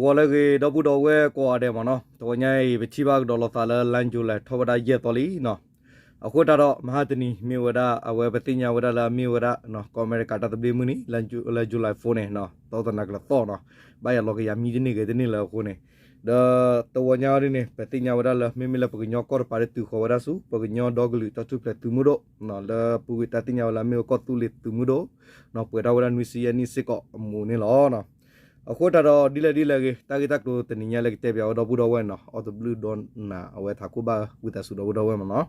ပီၣ်လဲၣ်ဂ့ၤ ဒီပုၢ်ဒီဝဲၢ်ကိးဂၤဒဲးမ့ၢ်နီၤ, တဂီၤညါအံၤ ပထံၣ်ဘၣ်ကဒီးလိာ်သးလၢ လါယူၤလံ ထီၣ်ဝဲဒၣ်ယဲၢ်သီလံနီၤ. အဃိတၢ်ဒီး မဟါတနံၤမ့ၢ်ဝဲဒၣ် အဝဲပသ့ၣ်ညါဝဲဒၣ်လၢအမ့ၢ်ဝဲဒၣ် ကီၢ်အမဲရကၤတၢ်သဘျ့မုၢ်နံၤ လၢ July four န့ၣ်နီၤ, သီသနၤကျၢၤသီနီၤ, ဘၣ်ယၤလီၤကယၤမံတန့ၢ်ဂ့ၤတန့ၢ်လၢအဃိန့ၣ်, ဒီးတဂီၤညါအံၤဒ်န့ၣ် ပသ့ၣ်ညါဝဲဒၣ်လၢ မ့မ့ၢ်လၢပကညီကီၢ်တပၤဒ်တုၤဃီၤဝဲဒၣ်ဆူ ပကညီဒီကလုာ်တၢ်ထူၣ်ဖျဲးသုးမုၢ်ဒိၣ် လၢပူၤကွံာ်တၢ်သ့ၣ်ညါဝဲလၢအမ့ၢ်ဝဲကီၢ်သူလ့ၤသုးမုၢ်ဒိၣ် ပှဲၤထီၣ်ဝဲဒၣ်နွံဆံယဲၢ်နံၣ်စ့ၢ်ကီးအမူးန့ၣ်လီၤ. အဃိတၢ်ဒီးဒ်လဲၣ်ဒ်လဲၣ်ဂ့ၤ တၢ်ဂ့ၢ်တၢ်ကျိၤတနံၤညါလၢကတဲပၠးဝဲဒီပုၢ်ဒီဝဲၢ်နီၤ, အီၣ်တဘျုးဒီနၤ အဝဲထးခိၣ်ဘၣ်ဝံသးစူၤဒီပုၢ်ဒီဝဲၢ်မ့ၢ်နီၤ.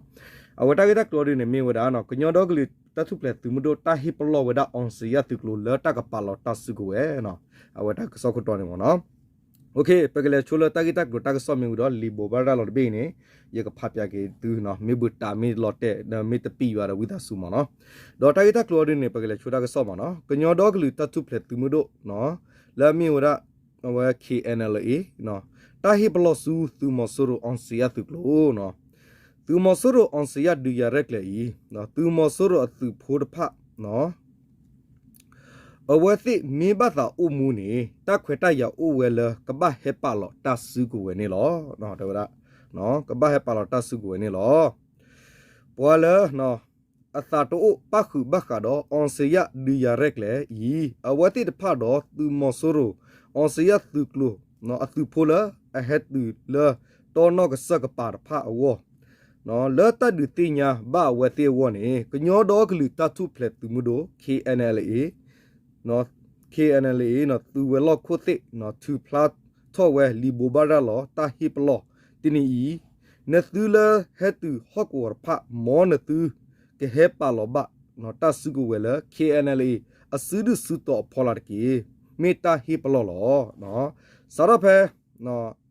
အဝဲတၢ်ဂ့ၢ်တၢ်ကျိၤဒ်န့ၣ်မ့ၢ်ဝဲဒၣ် ကညီဒီကလုာ်တၢ်ထူၣ်ဖျဲးသုးမုၢ်ဒိၣ် တၢ်ဟ့ၣ်ပလီၢ်ဝဲဒၣ် အောင်ဇေယျသုးကျိၤ လၢတၢ်ကပာ်လီၤတၢ်စုကဝဲၤနီၤ, အဝဲတၢ်ကစီၣ်ခိၣ်တီန့ၣ်မ့ၢ်နီၤ. ပကလဲၤဆိလၢတၢ်ဂ့ၢ်တၢ်ကျိၤတၢ်ကစီၣ်မ့ၢ်ဝံၤဒီး လံာ်ဘိးဘၣ်ရၤလီၤတဘ့ၣ်အံၤန့ၣ် ယကဖးပၠးက့ၤသုနီၤ, မ့ၢ်ဘုးတးမ့ၢ်လီၤတဲာ် ဒီးမ့ၢ်တပံၤဘၣ်ဒီးဝံသးစူၤမ့ၢ်နီၤ. ဒီးတၢ်ဂ့ၢ်တၢ်ကျိၤအံၤဒ်န့ၣ် ပကလဲၤဆိတၢ်ကစီၣ်မ့ၢ်နီၤ, ကညီဒီကလုာ်တၢ်ထူၣ်ဖျဲးသုးမုၢ်ဒိၣ် လၢအမ့ၢ်ဝဲဒၣ် အဝဲ KNLA တၢ်ဟ့ၣ်ပလီၢ်ဆူသုးမီၤစိရိၤ အောင်ဇေယျသုးကျိၤနီၤ. သုးမီၤစိရိၤ အောင်ဇေယျ ဒုးယၤရဲၣ်ကျဲၤအံၤ သုးမီၤစိရိၤအသုးဖိတဖၣ် အဝဲသ့ၣ်မ့ၢ်ဘၣ်သးအိၣ်မူန့ၣ် တၢ်ခွဲးတၢ်ယာ်အိၣ်ဝဲလၢကဘၣ်ဟဲပာ်လီၤတၢ်စုကဝဲၤန့ၣ်လီၤ. တဲဝဲဒၣ် ကဘၣ်ဟဲပာ်လီၤတၢ်စုကဝဲၤန့ၣ်လီၤ. ပှၤလၢ အသးတအိၣ်ပၣ်ဃုာ်ဘၣ်ဃးဒီး အောင်ဇေယျ ဒုးယၤရဲၣ်ကျဲၤအံၤ အဝဲသ့ၣ်တဖၣ်ဒီးသုးမီၤစိရိၤ အောင်ဇေယျ သုးကျိၤ အသုးဖိလၢအဟဲတုၤလၢတီနီၣ်ကစၢၢ်ကပၤတဖၣ်အဂီၢ် လၢတၢ်ဒုးသ့ၣ်ညါဘၣ်အဝဲသ့ၣ်အဂီၢ်န့ၣ် ကညီဒီကလုာ်တၢ်ထူၣ်ဖျဲးသုးမုၢ်ဒိၣ် KNLA KNLA သုးဝဲၤလီၢ်ခိၣ်သ့ၣ် ထုးဖျါထီၣ်ဝဲလံာ်ဘိးဘၣ်ရၤလီၤတၢ်ဟ့ၣ်ပလီၢ်တနံၤအံၤ, နသုလၢဟဲတုၤဟီၣ်ကဝီၤတဖၣ် မ်နသုကဟဲပာ်လီၤဘၣ်တၢ်စုကဝဲၤလၢ KNLA အစုဒုၣ်စုတီၤအဖီလာ်တက့ၢ်. မ့ၢ်တၢ်ဟ့ၣ်ပလီၢ်လီၤ. စးထီၣ်ဖဲ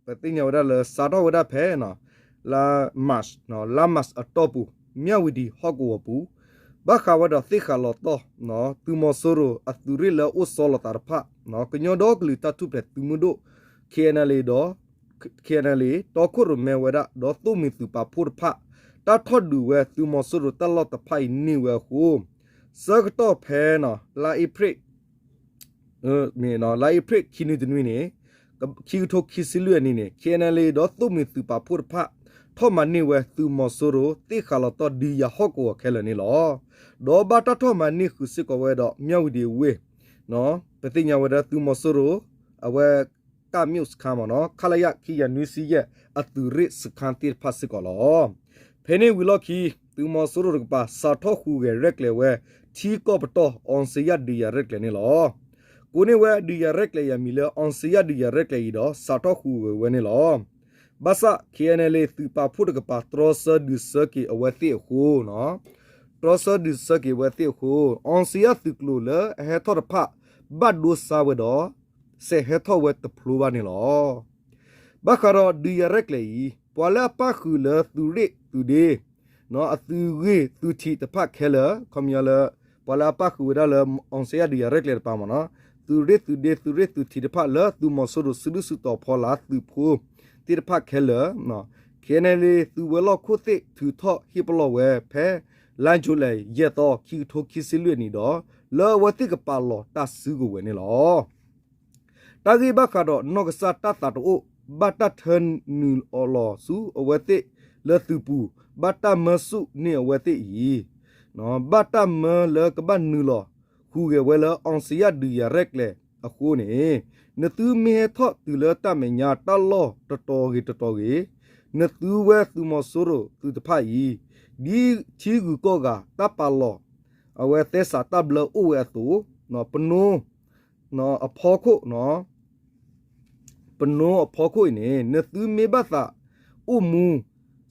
ပသ့ၣ်ညါဝဲဒၣ်လၢ စးထီၣ်ဝဲဒၣ်ဖဲ လါ March လါ March အတီၢ်ပူၤ မၠၣ်ဝတံၤဟီၣ်ကဝီၤပူၤ ဘၣ်ဃးဝဲဒီးသ့ၣ်ဃးလီၤတီၢ် သုးမီၤစိရိၤအသုးရ့ၣ်လၢအအိၣ်ဆီလီၤသးတဖၣ် ကညီဒီကလုာ်တၢ်ထူၣ်ဖျဲးသုးမုၢ်ဒိၣ် KNLA ဒီး KNLA တီခိၣ်ရိၣ်မဲဝဲဒၣ် ဒီးသိၣ်မှံၤသုးပာ်ဖှိၣ်တဖၣ် တၢ်ထီၣ်ဒုးဝဲသုးမီၤစိရိၤတၢ်လီၢ်တဖၣ်အံၤန့ၢ်ဝဲအဃိ ဆၢကတီၢ်ဖဲ လါအ့ဖြ့ၣ် လါအ့ဖြ့ၣ်ခံနွံတနွံန့ၣ် ခံကထိခံဆံလွံၢ်အနံၣ်န့ၣ် KNLA ဒီးသိၣ်မှံၤသုးပာ်ဖှိၣ်တဖၣ် ထီၣ်မၤန့ၢ်ဝဲသုးမီၤစိရိၤသ့ၣ်ဃးလီၤတီၢ်ဒုးယၤဟီၣ်ကဝီၤခဲလၢာ်န့ၣ်လီၤ. ဒီးဘၣ်တၢ်ထီၣ်မၤန့ၢ်ဃုာ်စ့ၢ်ကီးဝဲဒီး မၠၣ်ဝတံၤအဝ့ၢ် ပသ့ၣ်ညါဝဲဒၣ်သုးမီၤစိရိၤ အဝဲ ကၣ်မၠိၣ်စခန်းမ့ၢ်နီၤ ခလရ ခံကယၤနွံဆံယဲၢ် အသုးရ့ၣ်စခန်းသ့ၣ်တဖၣ်စ့ၢ်ကီးလီၤ. ဖဲန့ၣ်ဝံၤလီၢ်ခံ သုးမီၤစိရိၤတကပၤ စးထီၣ်ဟူးဂဲၤရဲၣ်ကျဲၤဝဲ ထံကီၢ်ပတီၢ် အောင်ဇေယျ ဒုးယၤရဲၣ်ကျဲၤန့ၣ်လီၤ. ကိးန့ၢ်ဝဲဒုးယၤရဲၣ်ကျဲၤယၤမံၤလၢ အောင်ဇေယျ ဒုးယၤရဲၣ်ကျဲၤအံၤဒီး စးထီၣ်ဟူးဂဲၤဝဲန့ၣ်လီၤ. ဘၣ်ဆၣ် KNLA သုးပာ်ဖှိၣ်တကပၤ တြီဆၢဒုးဆၢက့ၤအဝဲသ့ၣ်အဃိ တြီဆၢဒုးဆၢက့ၤအဝဲသ့ၣ်အဃိ အောင်ဇေယျ သုးကျိၤလၢအဟဲထီၣ်တဖၣ် ဘၣ်ဒိဆါဝဲဒီး စဲးဟဲထီၣ်ဝဲတဖျိဘၣ်န့ၣ်လီၤ. ဘၣ်ဃးဒီးဒုးယၤရဲၣ်ကျဲၤအံၤ ပှၤလၢအပၣ်ဃုာ်လၢသုးရ့ၣ်သုးဒ့ အသုးဂ့ၢ်သုးထံးတဖၣ်ခဲလၢာ် ခီပညီလၢ ပှၤလၢအပၣ်ဃုာ်ဝဲဒၣ်လၢ အောင်ဇေယျ ဒုးယၤရဲၣ်ကျဲၤတကပၤမ့ၢ်နီၤ သုးရ့ၣ်သုးဒ့ သုးရ့ၣ်သုးထံးတဖၣ်လၢ သုးမီၤစိရိၤစုဒုၣ်စုတီၤဖီလာ်သုးဖိသ့ၣ်တဖၣ်ခဲလၢာ် KNLA သုးဝဲၤလီၢ်ခိၣ်သ့ၣ်ထုးထီၣ်ဟ့ၣ်ပလီၢ်ဝဲဖဲ လါယူၤလံ ယဲၢ်သီ ခံကထိခံဆံလွံၢ်အနံၣ်ဒီး လၢအဝဲသ့ၣ်ကပာ်လီၤတၢ်စုကဝဲၤန့ၣ်လီၤ. တၢ်ဂ့ၢ်ဘၣ်ဃးဒီးနီၢ်ကစၢ်တၢ်သးတအိၣ် ဘၣ်တၢ်ထၢနုာ်လီၤဆူအဝဲသ့ၣ်လၢသုးပူၤ ဘၣ်တၢ်မၢဆူၣ်န့ၢ်အဝဲသ့ၣ်အံၤ ဘၣ်တၢ်မၢလၢကဘၣ်နုာ်လီၤဟူးဂဲၤဝဲလၢ အောင်ဇေယျ ဒုးယၤရဲၣ်ကျဲၤအဃိန့ၣ် နသုမ့ၢ်ဟဲထီၣ်တုၤလၢတၢ်မဲာ်ညါတၢ်လီၢ်တတီၤဂ့ၤတတီၤဂ့ၤ နသုဝဲသုးမီၤစိရိၤသုးတဖၣ်အံၤ ဒ်ထံဂုၤကီၢ်ဂၤတၢ်ပာ်လီၤ အဝဲသဲစးတၢ်ဘျၢအိၣ်ဝဲအသိး ပနိ အဖီခိၣ် ပနိအဖီခိၣ်အံၤန့ၣ် နသုမ့ၢ်ဘၣ်သးအိၣ်မူ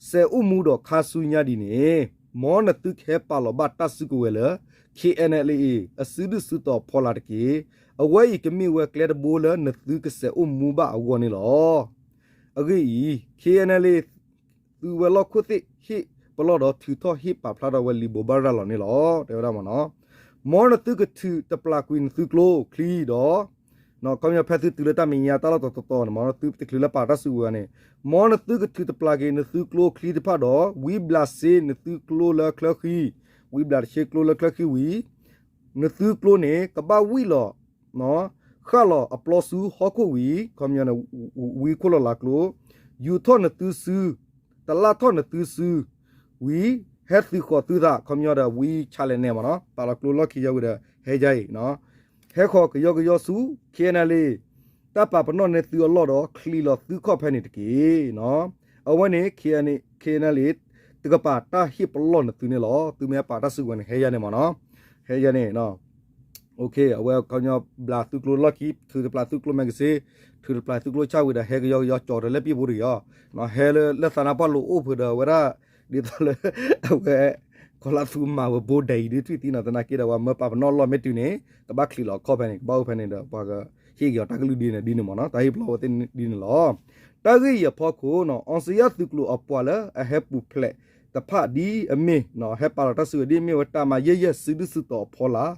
စဲးအိၣ်မူဒီးခါဆူညါဒ်န့ၣ် မ်နသုကဟဲပာ်လီၤဘၣ်တၢ်စုကဝဲၤလၢ KNLA အစုဒုၣ်စုတီၤဖီလာ်တက့ၢ်. အဝဲအံၤကမ့ၢ်ဝဲကျဲတဘိလၢနသုကစဲးအိၣ်မူဘၣ်အဂီၢ်န့ၣ်လီၤ. အဂ့ၢ်အံၤ KNLA သုးဝဲၤလီၢ်ခိၣ်သ့ၣ်ဟ့ၣ်ပလီၢ်ဒီးထုးထီၣ်ဟ့ၣ်ပာ်ဖျါထီၣ်ဝဲလံာ်ဘိးဘၣ်ရၤလီၤန့ၣ်လီၤ. တဲဝဲဒၣ်မ့ၢ်နီၤ မ်နသုကထုးတပျၢ်ကွံာ်နသုကျိချံဒီး ခီပညီဖဲသုတုၤလၢတၢ်မဲာ်ညါတၢ်လီၢ်တတီၤတီၤန့ၣ် မ်နသုတချုးလၢပာ်တၢ်စုကဝဲၤန့ၣ် မ်နသုကထုးတပျၢ်က့ၤနသုကျိချံတဖၣ်ဒီး ဝံဘျးစ့နသုကျိလၢချၢဃံ ဝံဘျးတဆ့ကျိလၢချၢဃံဝံၤ နသုကျိန့ၣ် ကဘၣ်ဝံၣ်လီၤ ဃ ဃၣ်လီၤအပျီဆူဟီၣ်ခိၣ်ဝံၤ ခီပညီန့ၣ် ဝံခိၣ်လီၤလးကျိ ယူၤထီၣ်နသုစု တလၣ်ထီၣ်နသုစု ဝံၤ ဟဲသုးဃီၤသုသး ခီပညီဒီး ဝံဆးလဲၣ်နဲၣ်မ့ၢ်နီၤ ပာ်လီၤကျိလီၢ်ခံယါဝံၤဒီး ဟဲယါအံၤ ဟဲဃီၤကယီကယီဆူ ခ့ၣ်အဲၣ်အၣ်လ့ၣ် တၢ်ပာ်ပနီၣ်န့ၢ်သုအလီၢ်ဒီး ချံးလီၤသုခီၣ်ဖဲန့ၣ်တက့ၢ်. အဝဲန့ၣ် ခ့ၣ်အဲၣ်အၣ်လ့ၣ် တကပၤတၢ်ဟ့ၣ်ပလီၢ်နသုန့ၣ်လီၤ. သုမ့ၢ်ဟဲပာ်တၢ်စုကဝဲၤန့ၣ် ဟဲယါန့ၣ်မ့ၢ်နီၤ ဟဲယါန့ၣ် အဝဲခီပညီဘျးသုကျိလီၢ်ခံ ထုးတပျၢ်သုကျိ magazine ထုးတပျၢ်သုကျိဆၣ်ဝံၤဒီး ဟဲကယီကယီကၠီၤတလၢပံၣ်ဖိတက့ၢ်အီၤ ဟဲလၢသးနါပှၢ်လိာ်အိၣ်ဖုးဒီးဝဲဒၣ် ဒ်သိးလၢ အဝဲ ကီၤလါသူမၤဝဲဘိဒဲးအံၤဒ်ထွံၣ်သံနီၤ သနာ်က့ဒီး ပှၤမၢပာ်ပနီၣ်လီၢ်မ့ၢ်တုၤန့ၣ် ကဘၣ်ချံးလီၤခီၣ်ဖဲန့ၣ် ကဘၣ်အိၣ်ဖဲန့ၣ်ဒီး ပှၤကဟ့ၣ်က့ၤအီၤတၢ်ကလုၢ်ဒ်န့ၣ်ဒ်န့ၣ်မ့ၢ်နီၤ တၢ်ဟ့ၣ်ပလီၢ်ဝဲသ့ၣ်ဒ်န့ၣ်လီၤ. တၢ်ဂ့ၢ်အံၤအဖီခိၣ်နီၤ အီစံယၣ်သုးကျိၤအပှၤလၢအဟဲပူၤဖျဲးတဖၣ်ဒ်အမ့ၢ် ဟဲပာ်လီၤတၢ်စုကဝဲၤဒ်အမ့ၢ်ဝဲတၢ်မၤယဲၢ်ယဲၢ်စုဒုၣ်စုတီၤအဖီလာ်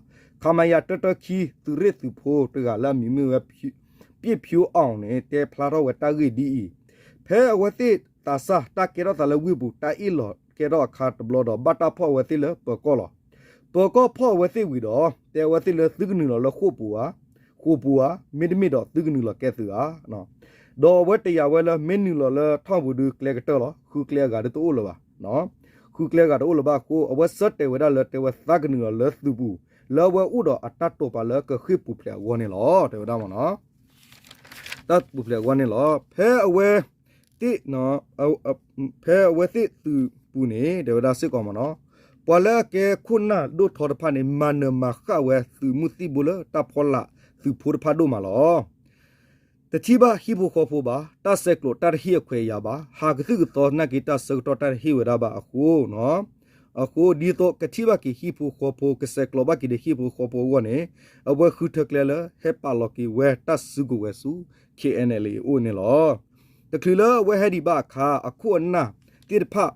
ခမရ တၢတၢခံ သုးရ့ၣ်သုးဖိတဂၤလၢအမံၤမ့ၢ်ဝဲ ပျ့ၣ်ဖၠိအီၣ်န့ၣ် တဲဖျါထီၣ်ဝဲတၢ်ဂ့ၢ်ဒ်အံၤ, ဖဲအဝဲသ့ၣ်သးစၢ်တၢ်ကဲထီၣ်သးလၢဝ့ၢ်ပူၤ တၢ်အ့ၣ်လိာ်ကဲထီၣ်အခါတဘျီဒီး ဘၣ်တၢ်ဖီၣ်အဝဲသ့ၣ်လၢပၢၤကီၢ်လီၤ. ပၢၤကီၢ်ဖီၣ်အဝဲသ့ၣ်ဝံၤဒီး တဲအဝဲသ့ၣ်လၢသုကနုာ်လီၤလၢဃိာ်ပူၤဧါ, ဃိာ်ပူၤဧါ, မ့တမ့ၢ်ဒီးသုကနုာ်လီၤကဲသုးဧါ. ဒီးအဝဲတယာ်ဝဲလၢမ့ၢ်နုာ်လီၤလၢထီၣ်ပူၤဒုးကျဲကတၢၢ်လီၤ, ဃုကျဲအဂၤဒုးတအိၣ်လၢၤဘၣ် ဃုကျဲအဂၤတအိၣ်လၢၤဘၣ်အဃိ အဝဲဆၢတဲာ်ဝဲဒၣ်လၢတဲဝဲသးကနုာ်လီၤလၢသုးပူၤ လၢအဝဲအိၣ်ဒီးအတၢ်တိာ်ပာ်လၢကဃ့ၢ်ပူၤဖျဲးအဂီၢ်န့ၣ်လီၤ တဲဝဲဒၣ်မ့ၢ်နီၤ. တၢ်ပူၤဖျဲးအဂီၢ်န့ၣ်လီၤ. ဖဲအဝဲသ့ၣ် ဖဲအဝဲသ့ၣ်သုးပူၤန့ၣ် တဲဝဲဒၣ်စ့ၢ်ကီးမ့ၢ်နီၤ, ပှၤလၢအကဲခိၣ်နၢ်ဒိၣ်ထီတဖၣ်န့ၣ် မၤနၢၤမၤဃၣ်ဝဲသုးမုၢ်သံၣ်ဘိလၢတၢ်ဖီလာ်သုးဖိတဖၣ်ဒိၣ်မးလီၤ. တထံၣ်ဘၣ်ဟံၣ်ဖိဃီဖိဘၣ်, တၢ်ဆဲးကျိးတၢ်တဟ့ၣ်အခွဲးအယာ်ဘၣ်, ဟးကသုၣ်ကသီနာ်က့ၤတၢ်ဆၢကတီၢ်တၢ်တဟ့ၣ်ဝဲဒၣ်ဘၣ်အဃိ, အဃိဒ်သိးကထံၣ်ဘၣ်က့ၤဟံၣ်ဖိဃီဖိ ကဆဲးကျိးဘၣ်က့ၤဒီးဟံၣ်ဖိဃီဖိအဂီၢ်န့ၣ်, အဝဲဃုထၢကျဲလၢဟဲပာ်လီၤက့ၤဝဲတၢ်စုကဝဲၤဆူ ခ့ၣ်အဲၣ်အၣ်လ့ၣ်အအိၣ်န့ၣ်လီၤ. တချုးလၢအဝဲဟဲဒံးဘၣ်အခါ အခိၣ်အနၢ်သ့ၣ်တဖၣ်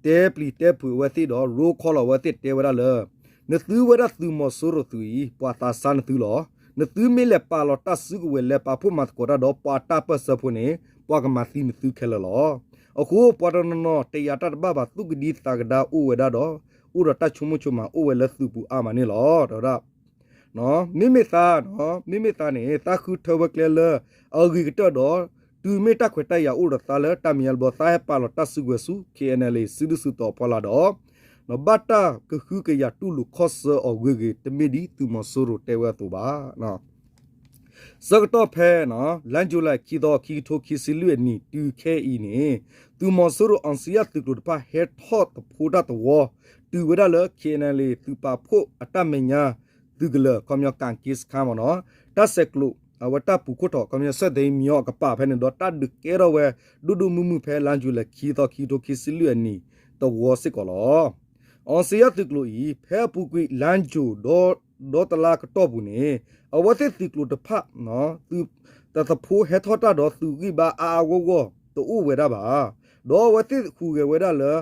တဲပျံၤတဲဖုးအဝဲသ့ၣ်ဒီး ရိခီလီၤအဝဲသ့ၣ်တဲဝဲဒၣ်လၢ နသုဝဲဒၣ်သုးမီၤစိရိၤသုးအံၤ ပှၤသးစၢ်နသုလီၤ. နသုမ့ၢ်လဲၤပာ်လီၤတၢ်စုကဝဲၤ လဲၤပာ်ဖှိၣ်မၤသကိးတၢ်ဒီးပှၤအတၢ်ပၢၢ်ဆၢဖိန့ၣ် ပှၤကမၤသံနသုခဲလၢာ်လီၤ. အဃိပှၤတနီၤနီၤ တယာ်တၢ်တဘၣ်ဘၣ် သူၣ်ကဒံသးကဒါအိၣ်ဝဲဒၣ်ဒီး အိၣ်ဒီးတၢ်ဆိကမိၣ်ဆိကမးအိၣ်ဝဲလၢသုးပူၤအါမးန့ၣ်လီၤ တဲဝဲဒၣ်. မ့မ့ၢ်သး, မ့မ့ၢ်သးန့ၣ် သးဃုထၢဝဲကျဲလၢ အဂ့ၤကတၢၢ်ဒီး တုၤမ့ၢ်တၢ်ခွဲးတၢ်ယာ်အိၣ်ဒီးသးလၢတၢ်မဲာ်ညါတဘျီ သးဟဲပာ်လီၤတၢ်စုကဝဲၤဆူ ခ့ၣ်အဲၣ်အၣ်လ့ၣ် စုဒုၣ်စုတီၤအဖီလာ်ဒီး ဘၣ်တၢ်ကဟုကယာ်တူၢ်လိာ်ခီၣ်ဆၢအီၤဂ့ၤဂ့ၤ တမ့ၢ်ဒ်သုးမီၤစိရိၤတဲဝဲအသိးဘၣ်. ဆၢကတီၢ်ဖဲ လါယူၤလံ ခံသီ ခံကထိခံဆံလွံၢ်အနံၣ် တုၤခဲအံၤန့ၣ် သုးမီၤစိရိၤ အီစံယၣ်သုးကျိၤတဖၣ် ဟဲထီၣ်သဖှိတၢ်သဝီ တုၤဝဲဒၣ်လၢ ခ့ၣ်အဲၣ်အၣ်လ့ၣ် သုးပာ်ဖှိၣ်အတၢ်မဲာ်ညါ သုးကလၢၤ ခီပညီ ကၣ်က့စခါမ့ၢ်နီၤ, တၢ်ဆဲးကျိး အဝဲတၢ်ပူၤခိၣ်ထီၣ် ခီပညီ ဆၢသ့မံအီၤကပၤဖဲန့ၣ်ဒီး တၢ်ဒုးကဲထီၣ်ဝဲ ဒိၣ်ဒိၣ်မုၢ်မုၢ်ဖဲ လါယူၤလံ ခံသီ ခံကထိခံဆံလွံၢ်အနံၣ် သဝီစ့ၢ်ကီးလီၤ. အီစံယၣ်သုးကျိၤအံၤ ဖဲအပူၤကွံာ် လါယူၤ ဒီတလါကတီၢ်ပူၤန့ၣ် အဝဲသ့ၣ်သုးကျိၤတဖၣ် သုးသဖှိဟဲထီၣ်တၢ်ဒီး သုးဂံၢ်ဘါအါအါဂီၢ်ဂီၢ်တအိၣ်ဝဲဒၣ်ဘၣ်. ဒီးအဝဲသ့ၣ်ဟူးဂဲၤဝဲဒၣ်လၢ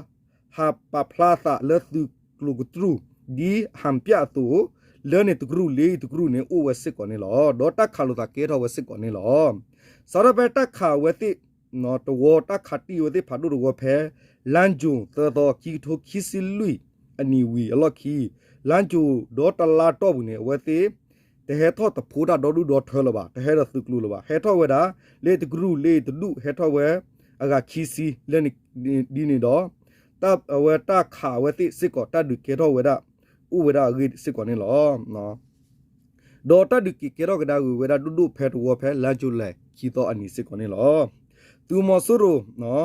ဟးပာ်ဖျါအသးလၢသုးကျိၤကတြူၢ် ဒ်ဟၣ်ပၠၣ်အသိး လၢန့ၣ်တကရူၢ်လၢတကရူၢ်န့ၣ် အိၣ်ဝဲစ့ၢ်ကီးန့ၣ်လီၤ. ဒီးတၢ်ခးလိာ်သးကဲထီၣ်ဝဲစ့ၢ်ကီးန့ၣ်လီၤ. စးထီၣ်ဖဲတၢ်ခးဝဲသ့ၣ် တဝီ တၢ်ခးတံၢ်ဝဲသ့ၣ်ဖးဒိၣ်တဝီဖဲ လါယူၤ သၢသီ ခံကထိခံဆံလွံၢ်အနံၣ်ဝံၤအလီၢ်ခံ လါယူၤ ဒီတလါတီၢ်ပူၤန့ၣ် အဝဲသ့ၣ် တဟဲထီၣ်သဖှိတၢ်ဒီဒူၣ်ဒီထၢလၢၤဘၣ်, တဟဲဒီးသုးကျိၤလၢၤဘၣ်, ဟဲထီၣ်ဝဲဒၣ် လၢတကရူၢ်လၢတဒူၣ် ဟဲထီၣ်ဝဲ အဂၤခံဆံ လၢ ဒ်န့ၣ်ဒီး အဝဲတၢ်ခးဝဲသ့ၣ်စ့ၢ်ကီး တၢ်ဒုးကဲထီၣ်ဝဲဒၣ် အိၣ်ဝဲဒၣ်အဂ့ၢ်စ့ၢ်ကီးန့ၣ်လီၤ. ဒီးတၢ်ဒုးက့ၤကဲထီၣ်ကဒါဂ့ၤဝဲဒၣ်ဒိၣ်ဒိၣ်ဖဲတဝီဖဲ လါယူၤလံ ခံသီအနံၤစ့ၢ်ကီးန့ၣ်လီၤ. သုးမီၤစိရိၤ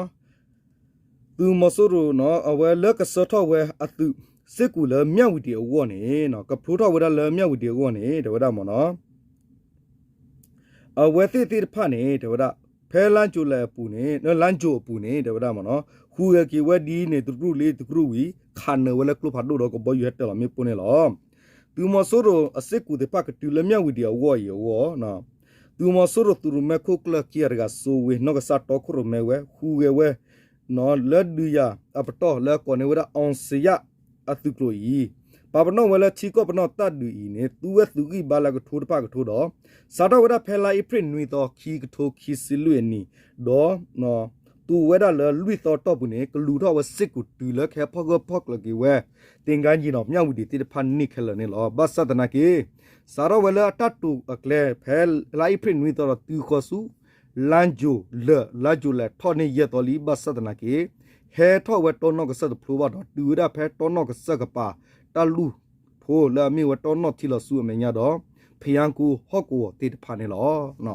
သုးမီၤစိရိၤ အဝဲလၢကဆှၢထီၣ်ဝဲအသုး စ့ၢ်ကီးလၢမၠၣ်ဝတံၤအဂီၢ်န့ၣ် ကဖျိထီၣ်ဝဲဒၣ်လၢမၠၣ်ဝတံၤအဂီၢ်န့ၣ် တဲဝဲဒၣ်မ့ၢ်နီၤ အဝဲသ့ၣ်သ့ၣ်တဖၣ်န့ၣ် တဲဝဲဒၣ် ဖဲလါယူၤလံအပူၤန့ၣ် လါယူၤအပူၤန့ၣ် တဲဝဲဒၣ်မ့ၢ်နီၤ ဟူးဂဲၤက့ၤဝဲဒ်န့ၣ် တကရူၢ်လၢတကရူၢ်ဝံၤ ခးနၢၤဝဲလၢကျိဖးဒိၣ်ဒီးကဘီယူၤဟဲတၢ်လီၤမ့ၣ်ပိၢ်န့ၣ်လီၤ. သုးမီၤစိရိၤအစ့ၢ်ကီးသ့ၣ်တဖၣ်ကတုၤလၢမၠၣ်ဝတံၤအဂီၢ်အံၤအဂီၢ် သုးမီၤစိရိၤသုးရိၣ်မဲခိၣ်ကျၢၢ်ခံဂၤတဂၤ စိဝ့ နီၢ်ကစၢ်တီခိၣ်ရိၣ်မဲဝဲ ဟူးဂဲၤဝဲ လၢဒုးယၤအပတီၢ်လၢအကိးန့ၢ်ဝဲဒၣ် အီစံယၣ်အသုးကျိၤအံၤ ပာ်ပနီၣ်ဝဲလၢထံကီၢ်ပနီၣ်တၢ်ဒုးအံၤန့ၣ် သူဝဲသုးဂံၢ်ဘါလၢကထိတဖၣ်ကထိဒီး စးထီၣ်ဝဲဒၣ်ဖဲလါအ့ဖြ့ၣ်နွံသီ ခံကထိခံဆံလွံၢ်အနံၤ ဒီး တုၤဝဲဒၣ်လၢလွံၢ်သီတီၢ်ပူၤန့ၣ် ကလူၤထီၣ်ဝဲစ့ၢ်ကီးတုၤလၢကဟဲဖီၣ်ဂၢၢ်ဖီၣ်ကျၢၤက့ၤဝဲ သင်္ဃန်းညီနောင် မြဝတီသ့ၣ်တဖၣ်န့ၣ်ခဲလၢာ်န့ၣ်လီၤ. ဘၣ်ဆၣ်သနာ်က့ စးထီၣ်ဝဲလၢအတၢ်တိာ်အကျဲ ဖဲလါအ့ဖြ့ၣ်နွံသီဒီးတုၤဃီၤဆူ လါယူၤလံ လါယူၤလံထီၣ်န့ၢ်ယဲၢ်သီလံ ဘၣ်ဆၣ်သနာ်က့ ဟဲထီၣ်ဝဲတီနီၣ်ကစၢၢ်တဖျိဘၣ်ဒီး တုၤဝဲဒၣ်ဖဲတီနီၣ်ကစၢၢ်ကပၤ တၢ်လူၢ်ဖိလၢအမ့ၢ်ဝဲတီနီၣ်ထံလီၤဆူအမဲာ်ညါဒီး ဖယါကိဟီၣ်ကဝီၤသ့ၣ်တဖၣ်န့ၣ်လီၤ.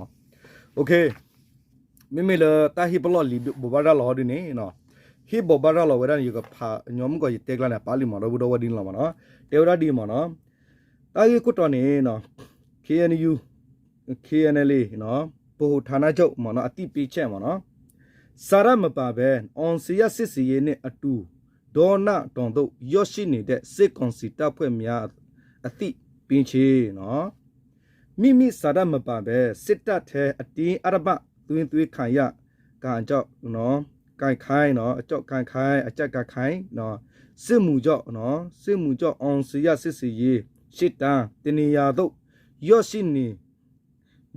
မ့မ့ၢ်လၢတၢ်ဟ့ၣ်ပလီၢ်လံၤဘိးဘၣ်ရၤလီၤဒ်န့ၣ် ဟ့ၣ်ဘိးဘၣ်ရၤလီၤဝဲဒၣ်န့ၣ် ယကဖးညီမုၢ်ကီးယတဲကျါန့ၣ် အပာ်လံမး ဒီပုၢ်ဒီဝဲၢ်ဒ်န့ၣ်လီၤမးနီၤ. တဲဝဲဒၣ်ဒ်မးနီၤ တၢ်ဂ့ၢ်ခိၣ်တီန့ၣ် KNU KNLA ဗဟိုဌာနချုပ်မးနီၤ အသိပေးချက်မးနီၤ စာတမ်းမပါဘဲ အောင်ဇေယျစစ်ဆင်ရေးနှင့်အတူ ဒေါနတောင်သို့ ရောက်ရှိနေတဲ့ စစ်ကောင်စီတပ်ဖွဲ့များ အသိပေးချက် မိမိစာတမ်းမပါဘဲ စစ်တပ်ထဲ အတင်းအဓမ္မသွင်းသွင်းခံရ ကကြောင့် ကခိုင် အကြောင့် ကခိုင် အကြောင့် ကခိုင် စစ်မှုချုပ် စစ်မှုချုပ် အောင်ဇေယျစစ်ဆင်ရေး စစ်တမ်း တနေရာသို့ ရောက်ရှိနေ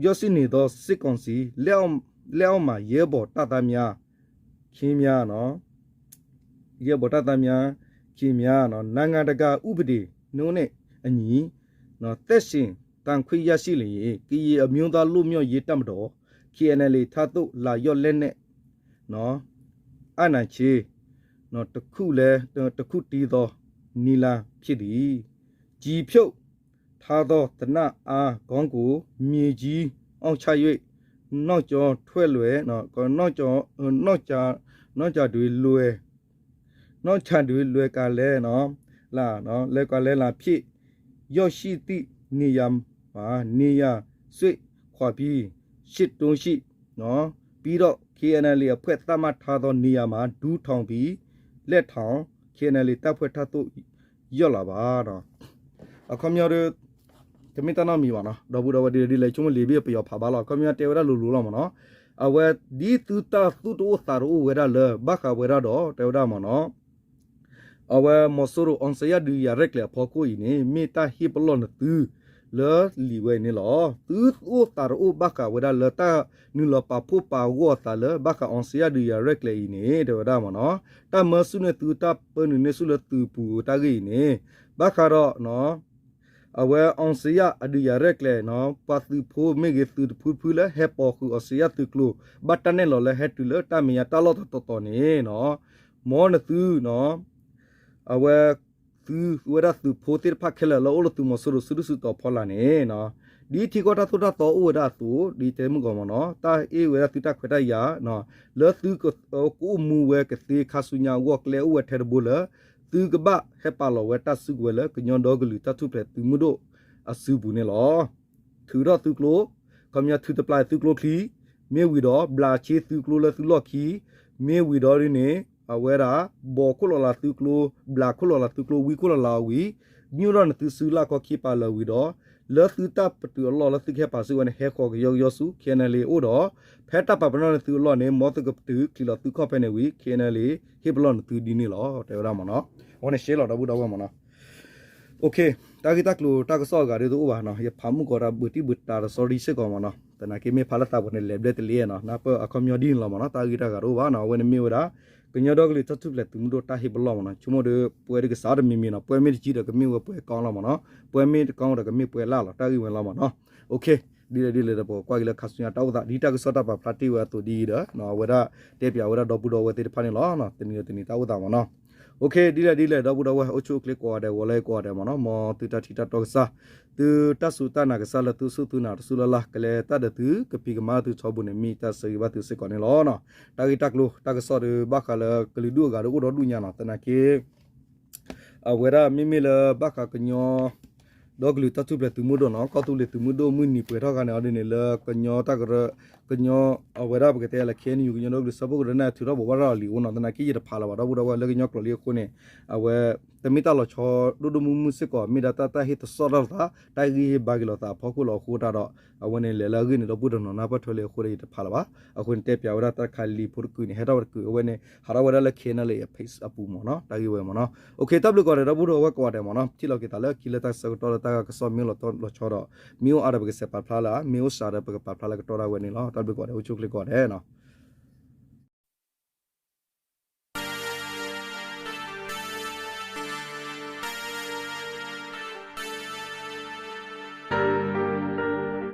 ရောက်ရှိနေသော စစ်ကောင်စီ လက်အောက် လက်အောက်မှာ ရဲဘော်တပ်သားများ ခင်ဗျာ ရဲဘော်တပ်သားများ ခင်ဗျာ နိုင်ငံတကာဥပဒေနှင့်အညီ သက်ရှင်သန်ခွင့်ရရှိလျှင် ကရင်အမျိုးသားလွတ်မြောက်ရေးတပ်မတော် KNLA ထံသို့ လာရောက်လက်နက် အပ်နှံခြင်း တစ်ခုလည်း တစ်ခုတည်းသော နည်းလမ်းဖြစ်သည်။ ကျည်ဖြုတ်ထားသော သေနတ်အား ကောင်းကို မြေကြီးအောက်ချ၍ နောက်ကျောထွက်လွယ် နောက်ကျော နောက်ကျော နောက်ကျောတွင်လွယ် နောက်ကျောတွင်လွယ်ကာလဲ လွယ်ကာလဲလာဖြစ် ရောက်ရှိသည့်နေရာမှာ နေရာစွန့်ခွာပြီး စစ်တုံးရှိ ပြီးတော့ KNLA အဖွဲ့သတ်မှတ်ထားသောနေရာမှာ ဒူးထောင်ပြီး လက်ထောင် KNLA တပ်ဖွဲ့ထံသို့ ရောက်လာပါ အခီပညီဒီး တမ့ၢ်တၢ်နီတမံၤဘၣ်နီၤ ဒီပုၢ်ဒီဝဲၢ်ဒ်လဲၣ်ဒ်လဲၣ် ဆိကမိၣ်လံာ်ဘ့ၣ်ပယီၤဖးဘၣ်လီၤ အခီပညီတဲဝဲဒၣ်လိၤလိၤလီၤမးနီၤ အဝဲဒ်သုတၢ်သူၣ်တအိၣ်သးတအိၣ်ဝဲဒၣ်လၢ ဘၣ်ဃးဝဲဒၣ်ဒီး တဲဝဲဒၣ်မးနီၤ အဝဲမီၤစိရိၤ အောင်ဇေယျဒုးယၤရဲၣ်ကျဲၤအဖီခိၣ်အံၤန့ၣ် မ့ၢ်တၢ်ဟ့ၣ်ပလီၢ်နသု လၢလံာ်ဝဲအံၤန့ၣ်လီၤ. သုအိၣ်သးတအိၣ်ဘၣ်ဃးဝဲဒၣ်လၢတၢ်နုာ်လီၤပာ်ဖှိၣ်ပာ်ဂီၢ်အသးလၢ ဘၣ်ဃး အောင်ဇေယျ ဒုးယၤရဲၣ်ကျဲၤအံၤန့ၣ် တဲဝဲဒၣ်မးနီၤ တၢ်မၢဆူၣ်န့ၢ်သုတၢ်ပၢနုာ်န့ၢ်ဆူၣ်လၢသုပူၤတၢ်ဂ့ၢ်အံၤန့ၣ် ဘၣ်ဃးဒီး အဝဲ အောင်ဇေယျ အဒုးယၤရဲၣ်ကျဲၤနီၤ ပှၤသုးဖိမ့ၢ်ဂ့ၤ သုးတဖုတဖုလၢဟဲပိာ်ဃုာ် အောင်ဇေယျ သုးကျိၤ ဘၣ်တၢ်နဲၣ်လီၤလၢဟဲတုၤလၢတၢ်မဲာ်ညါတၢ်လီၢ်တတီၤတီၤန့ၣ်နီၤ မ်နသုနီၤ အဝဲ သုဝဲဒၣ်သုးဖိသ့ၣ်တဖၣ်ခဲလၢာ်လၢအိၣ်လၢသုးမီၤစိရိၤစုဒုၣ်စုတီၤဖီလာ်န့ၣ် ဒ်ထံကီၢ်တၢ်သိၣ်တၢ်သီအိၣ်ဝဲဒၣ်အသိး ဒ်တဲမုၢ်ဂီၤမးနီၤ တၢ်ဟ့ၣ်ဝဲဒၣ်သုတၢ်ခွဲးတၢ်ယာ် လၢသုကအိၣ်မူဝဲကသ့ခါဆူညါအဂီၢ် ကျဲအိၣ်ဝဲထဲတဘိလၢ သုကဘၣ်ဟဲပာ်လီၤဝဲတၢ်စုကဝဲၤလၢ ကညီဒီကလုာ်တၢ်ထူၣ်ဖျဲးသုးမုၢ်ဒိၣ်အစုပူၤန့ၣ်လီၤ. ထုးထီၣ်သုကျိ ခီပညီထုးတပျၢ်သုကျိချံ မ့ၢ်ဝံၤဒီး ဘျးဆ့သုကျိလၢသုလီၢ်ခံ မ့ၢ်ဝံၤဒီးဒ်န့ၣ် အဝဲဒၣ် ဘီးခိၣ်လီၤလးသုကျိ ဘျးခိၣ်လီၤလးသုကျိ ဝံခိၣ်လီၤလးအဝံၤ ညိၣ်ထီၣ်နသုစုလၢအခီခံပာ်လၢာ်ဝံၤဒီး လၢသုတၢ်ပတုာ်အလီၢ်လၢသုကဟဲပာ်စုဝဲန့ၣ် ဟဲဃီၤကယီကယီဆူ KNLA အအိၣ်ဒီး ဖဲတၢ်ပာ်ပနီၣ်နသုအလီၢ်န့ၣ် မ်သုကတုၤချံးလီၤသုခီၣ်ဖဲန့ၣ်ဝံၤ KNLA ဟ့ၣ်ပလီၢ်နသုဒ်န့ၣ်လီၤ တဲဝဲဒၣ်မးနီၤ အဝဲန့ၣ်ရှဲလီၤဒီပုၢ်ဒီဝဲၢ်မးနီၤ တၢ်ဂ့ၢ်တၢ်ကျိၤတၢ်ကစီၣ်အဂၤဒ်သိးအိၣ်ဘၣ်နီၤ ယဖးမုၢ်ကီးတၢ်ဘုးတံၢ်ဘုးတၢ်တစီဒံစ့ၢ်ကီးမးနီၤ သနာ်က့မ့ၢ်ဖးလၢသးပူၤန့ၣ် လဲၤဘျဲတလ့နီၤ နၢ်ပၢၢ်အခီပညီဒ်န့ၣ်လီၤမးနီၤ တၢ်ဂ့ၢ်တၢ်ဂၤတအိၣ်ဘၣ်နီၤ အဝဲန့ၣ်မ့ၢ်ဝဲဒၣ် ကညီဒီကလုာ်တၢ်ထူၣ်ဖျဲးသုးမုၢ်ဒိၣ်တၢ်ဟ့ၣ်ပလီၢ်မးနီၤ ဆိကမိၣ်ဒီးပှဲၤတကစးတမံၤမံၤနီၤ ပှဲၤမ့ၢ်တကံဒီးကမ့ၢ်ဝဲပှဲၤကီလီၤမးနီၤ ပှဲၤမ့ၢ်တကီဒီးကမ့ၢ်ပှဲၤလၢ်လီၤ တၢ်ဂ့ၢ်ဝဲလီၤမးနီၤ ဒ်လဲၣ်ဒ်လဲၣ်ဒီးပကွၢ်က့ၤလၢခါဆူညါတၢ်အိၣ်သး ဒ်တၢ်ကစီၣ်တၢ်ပာ်ဖျါတ့ၢ်ဝဲအသိးဒ်အံၤဒီး အဝဲဒၣ်တဲပၠးဝဲဒၣ်ဒီပုၢ်ဒီဝဲၢ်သ့ၣ်တဖၣ်န့ၣ်လီၤ တနံၤဒီးတနံၤတၢ်အိၣ်သးမးနီၤ ဒ်လဲၣ်ဒ်လဲၣ် ဒီပုၢ်ဒီဝဲၢ် အိၣ်ဆူၣ်အိၣ်ချ့ကိးဂၤဒဲး ဂီၤလၢကိးဂၤဒဲးမးနီၤ မ်သုတၢ်ထံၣ်တၢ်တီကစၢ် သုတၢ်စူၢ်တၢ်နာ်ကစၢ်လၢသုစူၢ်သုနာ်တစူၢ်လၢ်လၢ် ကလဲၤတၢ်ဒီးသု ကဖံးကမၤသုထီဘိန့ၣ် မ့ၢ်တၢ်ဆၢဂ့ၤဘၣ်သုစ့ၢ်ကီးန့ၣ်လီၤ. တၢ်ဂ့ၢ်တၢ်ကျိၤတၢ်ကစီၣ်ဒီးဘၣ်ဃးလၢကလုာ်ဒူၣ်အဂၤဒီးအိၣ်ဒီဒူၣ်ညါနီၤ သနာ်က့ အဝဲဒၣ်မ့မ့ၢ်လၢဘၣ်ဃးကညီ ဒီကလုာ်တၢ်ထူၣ်ဖျဲးသုးမုၢ်ဒိၣ်နီၤ ကီၢ်သူလ့ၤသုးမုၢ်ဒိၣ်မုၢ်နံၤပှဲၤထီၣ်ခါန့ၣ်အီၤဒ်န့ၣ်လၢကညီတၢ်ကရၢ ကညီ အဝဲဒၣ်ပကတဲလၢ KNU ကညီဒီကလုာ်စၢဖှိၣ်ကရၢန့ၣ် ထုးထီၣ်ဘိးဘၣ်ရၤလံာ်အိၣ်နီၤ သနာ်က့ယတဖးလၢၤဘၣ် ဒီပုၢ်ဒီဝဲၢ်လၢကညီကျိာ်လံအဃိန့ၣ် အဝဲ တမ့ၢ်တၢ်လီၤဆီဒိၣ်ဒိၣ်မုၢ်မုၢ်စ့ၢ်ကီး မ့ၢ်ဒၣ်တၢ်တၢ်ဟ့ၣ်သစီၣ်ထီၣ်သး တၢ်ဂ့ၢ်ဟ့ၣ်ဘါက့ၤလိာ်သးအဖီခိၣ်လီၤအဃိတၢ်ဒီး အဝဲန့ၣ်လဲၤလၢအဂ့ၢ်န့ၣ် ဒီပုၢ်ဒီဝဲၢ်နီၤ နၢ်ပၢၢ်ထွဲလံအဃိဒီးယတဖးလၢၤဘၣ် အဃိန့ၣ်တဲပၠးဝဲဒၣ်တၢ်တခါလံာ်ဖိတကုာ်န့ၣ် ဟဲထီၣ်ဝဲတကုာ် အဝဲန့ၣ် ဟးထီၣ်ဝဲဒၣ်လၢ KNLA အ page အပူၤမးနီၤ တၢ်ဂ့ၢ်ဝဲမးနီၤ တၢ်ဘျုးကိးဂၤဒဲး ဒီပုၢ်ဒီဝဲၢ်ကိးဂၤဒဲးမးနီၤ ထံၣ်လိာ်က့ၤသးလၢခံလၢတၢ်ဆၢကတီၢ်လၢတၢ်ဂၤကစီၣ်မ့ၢ်အိၣ်လီၤတီၢ်လီၤဆီဒီး မ့ၢ်အိၣ်အါဒီးပကစဲးပာ်ဖျါလၢ မ့ၢ်အိၣ်စှၤဒီးပကပာ်ဖျါလၢကတီၢ်ဒၣ်ဝဲန့ၣ်လီၤ တၢ်ဘျုးကိးဂၤဒဲး အိၣ်ဆူၣ်အိၣ်ချ့ကိးဂၤဒဲးနီၤ